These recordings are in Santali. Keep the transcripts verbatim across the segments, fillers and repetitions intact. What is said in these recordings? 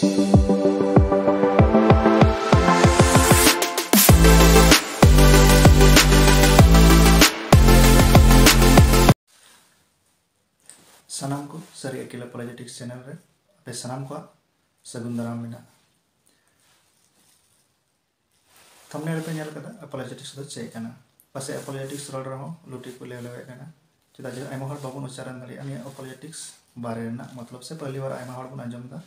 ᱥᱟᱱᱟᱢ ᱠᱚ ᱥᱟᱹᱨᱤ ᱟᱹᱠᱤᱞ Apologetics channel ᱨᱮ ᱟᱯᱮ ᱥᱟᱱᱟᱢ ᱠᱚᱣᱟᱜ ᱥᱟᱹᱜᱩᱱ ᱫᱟᱨᱟᱢ ᱢᱮᱱᱟᱜᱼᱟ᱾ Thumbnail ᱨᱮᱯᱮ ᱧᱮᱞ ᱠᱟᱫᱟ Apologetics ᱫᱚ ᱪᱮᱫ ᱠᱟᱱᱟ᱾ ᱯᱟᱥᱮᱡ Apologetics ᱨᱚᱲ ᱨᱮᱦᱚᱸ ᱞᱩᱴᱤ ᱠᱚ ᱞᱮᱣᱞᱮᱣᱮᱫ ᱠᱟᱱᱟ, ᱪᱮᱫᱟᱜ ᱡᱮ ᱟᱭᱢᱟ ᱦᱚᱲ ᱵᱟᱵᱚᱱ ᱩᱪᱪᱟᱨᱚᱱ ᱫᱟᱲᱮᱭᱟᱜᱼᱟ ᱱᱤᱭᱟᱹ Apologetics ᱵᱟᱨᱮ ᱨᱮᱱᱟᱜ ᱢᱚᱛᱞᱚᱵ ᱥᱮ ᱯᱟᱹᱦᱞᱤ ᱵᱟᱨ ᱟᱭᱢᱟ ᱦᱚᱲ ᱵᱚᱱ ᱟᱸᱡᱚᱢ ᱮᱫᱟ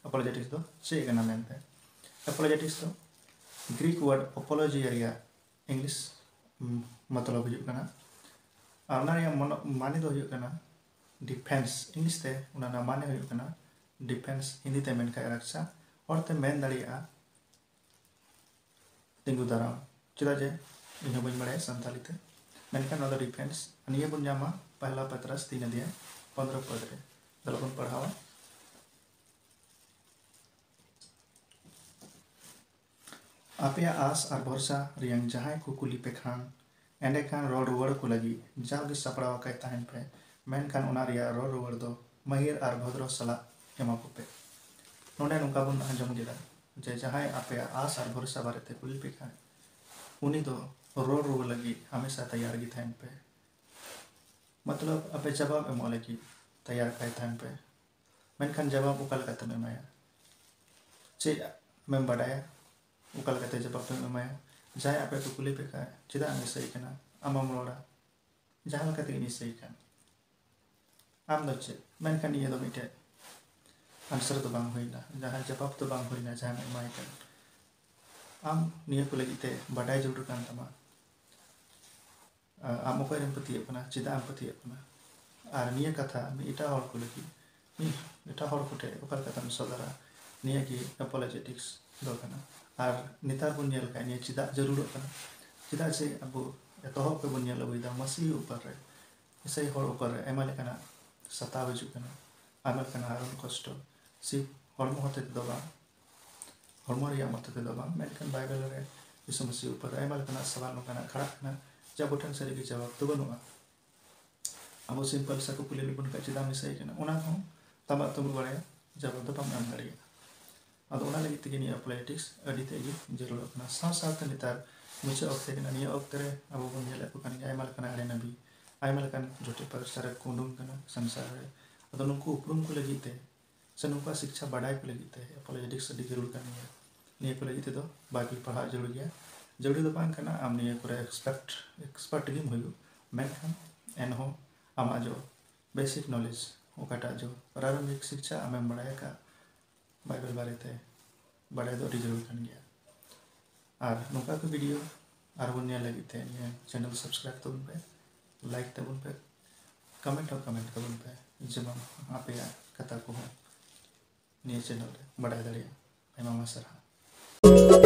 Apologetics ᱫᱚ ᱪᱮᱫ ᱠᱟᱱᱟ ᱢᱮᱱᱛᱮ᱾ Apologetics ᱫᱚ Greek word apologia ᱨᱮᱭᱟᱜ English ᱢᱚᱛᱞᱚᱵ ᱦᱩᱭᱩᱜ ᱠᱟᱱᱟ, ᱟᱨ ᱚᱱᱟ ᱨᱮᱭᱟᱜ ᱢᱟᱱᱮ ᱫᱚ ᱦᱩᱭᱩᱜ ᱠᱟᱱᱟ defense, English ᱛᱮ ᱚᱱᱟ ᱨᱮᱱᱟᱜ ᱢᱟᱱᱮ ᱦᱩᱭᱩᱜ ᱠᱟᱱᱟ defense, ᱦᱤᱱᱫᱤ ᱛᱮ ᱢᱮᱱᱠᱷᱟᱱ ᱨᱟᱠᱪᱟ, ᱦᱚᱲᱛᱮ ᱢᱮᱱ ᱫᱟᱲᱮᱭᱟᱜᱼᱟ ᱛᱤᱸᱜᱩ ᱫᱟᱨᱟᱢ᱾ ᱪᱮᱫᱟᱜ ᱡᱮ ᱤᱧ ᱦᱚᱸ ᱵᱟᱹᱧ ᱵᱟᱲᱟᱭᱟ ᱥᱟᱱᱛᱟᱲᱤ ᱛᱮ, ᱢᱮᱱᱠᱷᱟᱱ ᱱᱚᱣᱟ ᱫᱚ defense, ᱱᱤᱭᱟᱹ ᱵᱚᱱ ᱧᱟᱢᱟ ᱯᱟᱦᱞᱟ ᱯᱟᱛᱨᱟᱥ ᱛᱤᱱ ᱟᱫᱷᱭᱟᱭ ᱯᱚᱱᱫᱽᱨᱚ ᱯᱚᱫᱽ ᱨᱮ᱾ ᱫᱮᱞᱟ ᱵᱚᱱ ᱯᱟᱲᱦᱟᱣᱟ᱾ ᱟᱯᱮᱭᱟᱜ ᱟᱥ ᱟᱨ ᱵᱷᱚᱨᱥᱟ ᱨᱮᱭᱟᱝ ᱡᱟᱦᱟᱸᱭ ᱠᱚ ᱠᱩᱞᱤ ᱯᱮ ᱠᱷᱟᱱ, ᱮᱸᱰᱮᱠᱷᱟᱱ ᱨᱚᱲ ᱨᱩᱣᱟᱹᱲ ᱠᱚ ᱞᱟᱹᱜᱤᱫ ᱡᱟᱣᱜᱮ ᱥᱟᱯᱲᱟᱣ ᱟᱠᱟᱭ ᱛᱟᱦᱮᱱ ᱯᱮ, ᱢᱮᱱᱠᱷᱟᱱ ᱚᱱᱟ ᱨᱮᱭᱟᱜ ᱨᱚᱲ ᱨᱩᱣᱟᱹᱲ ᱫᱚ ᱢᱟᱹᱦᱤᱨ ᱟᱨ ᱵᱷᱚᱫᱨᱚ ᱥᱟᱞᱟᱜ ᱮᱢᱟ ᱠᱚᱯᱮ᱾ ᱱᱚᱰᱮ ᱱᱚᱝᱠᱟ ᱵᱚᱱ ᱟᱸᱡᱚᱢ ᱠᱮᱫᱟ ᱡᱮ ᱡᱟᱦᱟᱸᱭ ᱟᱯᱮᱭᱟᱜ ᱟᱥ ᱟᱨ ᱵᱷᱚᱨᱥᱟ ᱵᱟᱨᱮᱛᱮ ᱠᱩᱞᱤ ᱯᱮ ᱠᱷᱟᱱ, ᱩᱱᱤ ᱫᱚ ᱨᱚᱲ ᱨᱩᱣᱟᱹᱲ ᱞᱟᱹᱜᱤᱫ ᱦᱟᱢᱮᱥᱟ ᱛᱮᱭᱟᱨ ᱜᱮ ᱛᱟᱦᱮᱱ ᱯᱮ᱾ ᱢᱚᱛᱞᱚᱵ ᱟᱯᱮ ᱡᱟᱵᱟᱵ ᱮᱢᱚᱜ ᱞᱟᱹᱜᱤᱫ ᱛᱮᱭᱟᱨ ᱠᱟᱭ ᱛᱟᱦᱮᱱ ᱯᱮ᱾ ᱢᱮᱱᱠᱷᱟᱱ ᱡᱟᱵᱟᱵ ᱚᱠᱟ ᱞᱮᱠᱟᱛᱮᱢ ᱮᱢᱟᱭᱟ? ᱪᱮᱫ ᱟᱢᱮᱢ ᱵᱟᱰᱟᱭᱟ? ᱚᱠᱟ ᱞᱮᱠᱟᱛᱮ ᱡᱟᱵᱟᱵ ᱫᱚᱢ ᱮᱢᱟᱭᱟ? ᱡᱟᱦᱟᱸᱭ ᱟᱯᱮ ᱠᱚ ᱠᱩᱞᱤ ᱯᱮ ᱠᱷᱟᱡ, "ᱪᱮᱫᱟᱜ ᱮᱢ ᱤᱥᱟᱹᱭ ᱠᱟᱱᱟ? ᱟᱢ ᱵᱟᱢ ᱨᱚᱲᱟ?" ᱡᱟᱦᱟᱸ ᱞᱮᱠᱟ ᱛᱮᱜᱮᱢ ᱤᱥᱟᱹᱭ ᱠᱟᱱ, ᱟᱢ ᱫᱚ ᱪᱮᱫ? ᱢᱮᱱᱠᱷᱟᱱ ᱱᱤᱭᱟᱹ ᱫᱚ ᱢᱤᱫᱴᱮᱡ answer ᱫᱚ ᱵᱟᱝ ᱦᱩᱭᱱᱟ, ᱡᱟᱦᱟᱸ ᱡᱟᱵᱟᱵ ᱫᱚ ᱵᱟᱝ ᱦᱩᱭᱱᱟ, ᱡᱟᱦᱟᱸᱭ ᱮᱢᱟᱭ ᱠᱟᱱ᱾ ᱟᱢ ᱱᱤᱭᱟᱹ ᱠᱚ ᱞᱟᱹᱜᱤᱫ ᱛᱮ ᱵᱟᱰᱟᱭ ᱡᱟᱹᱨᱩᱲ ᱠᱟᱱ ᱛᱟᱢᱟ᱾ ᱟᱢ ᱚᱠᱚᱭ ᱨᱮᱢ ᱯᱟᱹᱛᱭᱟᱹᱜ ᱠᱟᱱᱟ, ᱪᱮᱫᱟᱜ ᱮᱢ ᱯᱟᱹᱛᱭᱟᱹᱜ ᱠᱟᱱᱟ, ᱟᱨ ᱱᱤᱭᱟᱹ ᱠᱟᱛᱷᱟ ᱢᱤᱫ ᱮᱴᱟᱜ ᱦᱚᱲ ᱠᱚ ᱞᱟᱹᱜᱤᱫ, ᱢᱤᱫ ᱮᱴᱟᱜ ᱦᱚᱲ ᱠᱚᱴᱷᱮᱱ ᱚᱠᱟ ᱞᱮᱠᱟᱛᱮᱢ ᱥᱚᱫᱚᱨᱟ, ᱱᱤᱭᱟᱹ ᱜᱮ Apologetics ᱫᱚ ᱠᱟᱱᱟ᱾ ᱟᱨ ᱱᱮᱛᱟᱨ ᱵᱚᱱ ᱧᱮᱞ ᱠᱷᱟᱱ ᱱᱤᱭᱟᱹ ᱪᱮᱫᱟᱜ ᱡᱟᱹᱨᱩᱲᱚᱜ ᱠᱟᱱᱟ? ᱪᱮᱫᱟᱜ ᱥᱮ ᱟᱵᱚ ᱮᱛᱚᱦᱚᱵ ᱠᱷᱚᱱ ᱵᱚᱱ ᱧᱮᱞ ᱟᱹᱜᱩᱭᱮᱫᱟ ᱢᱟᱹᱥᱤ ᱩᱯᱚᱨ ᱨᱮ, ᱤᱥᱟᱹᱭ ᱦᱚᱲ ᱩᱯᱚᱨ ᱨᱮ ᱟᱭᱢᱟ ᱞᱮᱠᱟᱱᱟᱜ ᱥᱟᱛᱟᱣ ᱦᱤᱡᱩᱜ ᱠᱟᱱᱟ, ᱟᱭᱢᱟ ᱞᱮᱠᱟᱱᱟᱜ ᱦᱟᱨᱚᱱ ᱠᱚᱥᱴᱚ, ᱥᱤ ᱦᱚᱲᱢᱚ ᱦᱚᱛᱮ ᱛᱮᱫᱚ ᱵᱟᱝ, ᱦᱚᱲᱢᱚ ᱨᱮᱭᱟᱜ ᱢᱚᱛᱚ ᱛᱮᱫᱚ ᱵᱟᱝ, ᱢᱮᱱᱠᱷᱟᱱ ᱵᱟᱭᱵᱮᱞ ᱨᱮ ᱡᱤᱥᱩ ᱢᱟᱹᱥᱤ ᱩᱯᱚᱨ ᱨᱮ ᱟᱭᱢᱟ ᱞᱮᱠᱟᱱᱟᱜ ᱥᱟᱣᱟᱞ ᱱᱚᱝᱠᱟᱱᱟᱜ ᱠᱷᱟᱲᱟᱜ ᱠᱟᱱᱟ, ᱡᱟ ᱟᱵᱚ ᱴᱷᱮᱱ ᱥᱟᱹᱨᱤᱜᱮ ᱡᱟᱵᱟᱵ ᱫᱚ ᱵᱟᱹᱱᱩᱜᱼᱟ᱾ ᱟᱵᱚ simple ᱥᱟᱠᱚ ᱠᱩᱞᱤ ᱞᱮᱵᱚᱱ ᱠᱷᱟᱡ, "ᱪᱮᱫᱟᱜ ᱮᱢ ᱤᱥᱟᱹᱭ ᱠᱟᱱᱟ?" ᱚᱱᱟ ᱦᱚᱸ ᱛᱟᱢᱟᱜ ᱛᱩᱢᱵᱩ ᱵᱟᱲᱟᱭᱟ, ᱡᱟᱵᱟᱵ ᱫᱚ ᱵᱟᱢ ᱮᱢ ᱫᱟᱲᱮᱭᱟᱜᱼᱟ᱾ ᱟᱫᱚ ᱚᱱᱟ ᱞᱟᱹᱜᱤᱫ ᱛᱮᱜᱮ ᱱᱤᱭᱟᱹ ᱟᱯᱳᱞᱚᱡᱮᱴᱤᱠᱥ ᱟᱹᱰᱤ ᱛᱮᱫ ᱜᱮ ᱡᱟᱹᱨᱩᱲᱚᱜ ᱠᱟᱱᱟ᱾ ᱥᱟᱶ ᱥᱟᱶᱛᱮ ᱱᱮᱛᱟᱨ ᱢᱩᱪᱟᱹᱫ ᱚᱠᱛᱮ ᱠᱟᱱᱟ, ᱱᱤᱭᱟᱹ ᱚᱠᱛᱮ ᱨᱮ ᱟᱵᱚ ᱵᱚᱱ ᱧᱮᱞᱮᱫ ᱠᱚ ᱠᱟᱱ ᱜᱮᱭᱟ ᱟᱭᱢᱟ ᱞᱮᱠᱟᱱᱟᱜ ᱟᱲᱮ ᱱᱟᱹᱵᱤ, ᱟᱭᱢᱟ ᱞᱮᱠᱟᱱ ᱡᱚᱴᱤᱞ ᱯᱟᱨᱤᱥᱛᱷᱤᱛᱤ ᱨᱮ ᱠᱚ ᱩᱰᱩᱝ ᱠᱟᱱᱟ ᱥᱚᱝᱥᱟᱨ ᱨᱮ᱾ ᱟᱫᱚ ᱱᱩᱠᱩ ᱩᱯᱨᱩᱢ ᱠᱚ ᱞᱟᱹᱜᱤᱫ ᱛᱮ ᱥᱮ ᱱᱩᱠᱩᱣᱟᱜ ᱥᱤᱠᱪᱷᱟ ᱵᱟᱰᱟᱭ ᱠᱚ ᱞᱟᱹᱜᱤᱫ ᱛᱮ ᱟᱯᱳᱞᱚᱡᱮᱴᱤᱠᱥ ᱟᱹᱰᱤ ᱡᱟᱹᱨᱩᱲ ᱠᱟᱱ ᱜᱮᱭᱟ᱾ ᱱᱤᱭᱟᱹ ᱠᱚ ᱞᱟᱹᱜᱤᱫ ᱛᱮᱫᱚ ᱵᱟᱭᱵᱮᱞ ᱯᱟᱲᱦᱟᱣ ᱡᱟᱹᱨᱩᱲ ᱜᱮᱭᱟ᱾ ᱡᱟᱹᱨᱩᱲ ᱫᱚ ᱵᱟᱝ ᱠᱟᱱᱟ, ᱟᱢ ᱱᱤᱭᱟᱹ ᱠᱚᱨᱮ ᱮᱠᱥᱯᱟᱨᱴ ᱮᱠᱥᱯᱟᱨᱴ ᱜᱮᱢ ᱦᱩᱭᱩᱜ, ᱢᱮᱱᱠᱷᱟᱱ ᱮᱱᱦᱚᱸ ᱟᱢᱟᱜ ᱡᱚ ᱵᱮᱥᱤᱠ ᱱᱚᱞᱮᱡᱽ, ᱚᱠᱟᱴᱟᱜ ᱡᱚ ᱯᱨᱟᱨᱚᱢᱵᱷᱤᱠ ᱥᱤᱠᱪᱷᱟ ᱟᱢᱮᱢ ᱵᱟᱲᱟᱭ ᱟᱠᱟᱫ ᱵᱟᱭᱵᱮᱞ ᱵᱟᱨᱮᱛᱮ ᱵᱟᱲᱟᱭ ᱫᱚ ᱟᱹᱰᱤ ᱡᱟᱹᱨᱩᱲ ᱠᱟᱱ ᱜᱮᱭᱟ᱾ ᱟᱨ ᱱᱚᱝᱠᱟ ᱠᱚ ᱵᱷᱤᱰᱤᱭᱳ ᱟᱨᱵᱚᱱ ᱧᱮᱞ ᱞᱟᱹᱜᱤᱫ ᱛᱮ ᱱᱤᱭᱟᱹ ᱪᱮᱱᱮᱞ ᱥᱟᱵᱥᱠᱨᱟᱭᱤᱵ ᱛᱟᱵᱚᱱ ᱯᱮ, ᱞᱟᱭᱤᱠ ᱛᱟᱵᱚᱱ ᱯᱮ, ᱠᱚᱢᱮᱱᱴ ᱦᱚᱸ ᱠᱚᱢᱮᱱᱴ ᱛᱟᱵᱚᱱ ᱯᱮ, ᱡᱮᱢᱚᱱ ᱟᱯᱮᱭᱟᱜ ᱠᱟᱛᱷᱟ ᱠᱚᱦᱚᱸ ᱱᱤᱭᱟᱹ ᱪᱮᱱᱮᱞ ᱨᱮ ᱵᱟᱰᱟᱭ ᱫᱟᱲᱮᱭᱟᱜᱼᱟ᱾ ᱟᱭᱢᱟ ᱟᱭᱢᱟ ᱥᱟᱨᱦᱟᱣ᱾